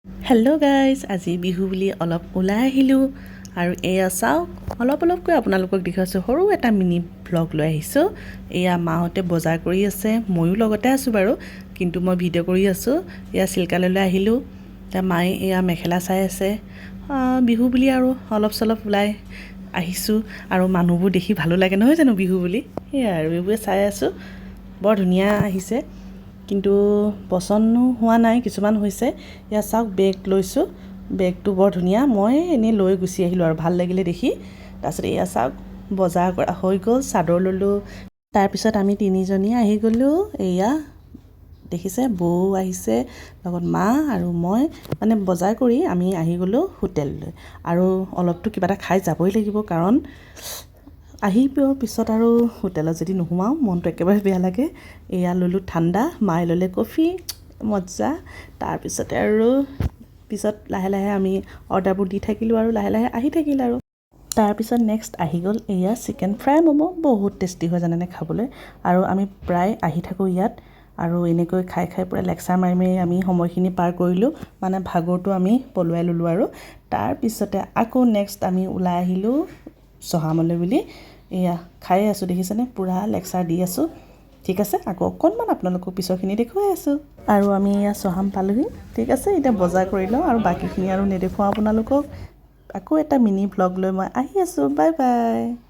Hello' guys, আজি বিহু বুলি অলপ ওলাই আহিলোঁ আৰু এয়া চাওক, অলপ অলপকৈ আপোনালোকক দেখুৱাইছোঁ। সৰু এটা মিনি ভ্লগ লৈ আহিছোঁ। এয়া মাহঁতে বজাৰ কৰি আছে, ময়ো লগতে আছোঁ বাৰু, কিন্তু মই ভিডিঅ' কৰি আছোঁ। এয়া চিল্কালয়লৈ আহিলোঁ। এতিয়া মায়ে এয়া মেখেলা চাই আছে। বিহু বুলি আৰু অলপ চলপ ওলাই আহিছোঁ আৰু মানুহবোৰ দেখি ভালো লাগে, নহয় জানো? বিহু বুলি সেয়াই আৰু এইবোৰে চাই আছোঁ। বৰ ধুনীয়া আহিছে, কিন্তু পচন্দো হোৱা নাই, কিছুমান হৈছে। এয়া চাওক, বেগ লৈছোঁ। বেগটো বৰ ধুনীয়া। মই এনেই লৈ গুচি আহিলোঁ আৰু ভাল লাগিলে দেখি। তাৰপিছত এয়া চাওক, বজাৰ কৰা হৈ গ'ল। চাদৰ ল'লোঁ। তাৰপিছত আমি তিনিজনীয়ে আহি গ'লোঁ। এয়া দেখিছে, বৌ আহিছে লগত, মা আৰু মই। মানে বজাৰ কৰি আমি আহি গ'লোঁ হোটেললৈ আৰু অলপতো কিবা এটা খাই যাবই লাগিব, কাৰণ আহি পোৱাৰ পিছত আৰু হোটেলত যদি নোসোমাওঁ, মনটো একেবাৰে বেয়া লাগে। এয়া ল'লোঁ ঠাণ্ডা, মায়ে ল'লে কফি, মজা। তাৰপিছতে আৰু পিছত লাহে লাহে আমি অৰ্ডাৰবোৰ দি থাকিলোঁ আৰু লাহে লাহে আহি থাকিল। আৰু তাৰপিছত নেক্সট আহি গ'ল এয়া চিকেন ফ্ৰাই ম'ম'। বহুত টেষ্টি হয় জানেনে খাবলৈ? আৰু আমি প্ৰায় আহি থাকোঁ ইয়াত আৰু এনেকৈ খাই খাই পূৰা লেকচাৰ মাৰি মাৰি আমি সময়খিনি পাৰ কৰিলোঁ, মানে ভাগৰটো আমি পলুৱাই ল'লোঁ। আৰু তাৰপিছতে আকৌ নেক্সট আমি ওলাই আহিলোঁ চহামলৈ বুলি। এয়া খায়ে আছোঁ, দেখিছেনে? পূৰা লেকচাৰ দি আছোঁ। ঠিক আছে, আকৌ অকণমান আপোনালোকক পিছৰখিনি দেখুৱাই আছোঁ। আৰু আমি এয়া চহাম পালোহি। ঠিক আছে, এতিয়া বজাৰ কৰি লওঁ আৰু বাকীখিনি আৰু নেদেখুৱাওঁ আপোনালোকক। আকৌ এটা মিনি ভ্লগ লৈ মই আহি আছোঁ। Bye bye.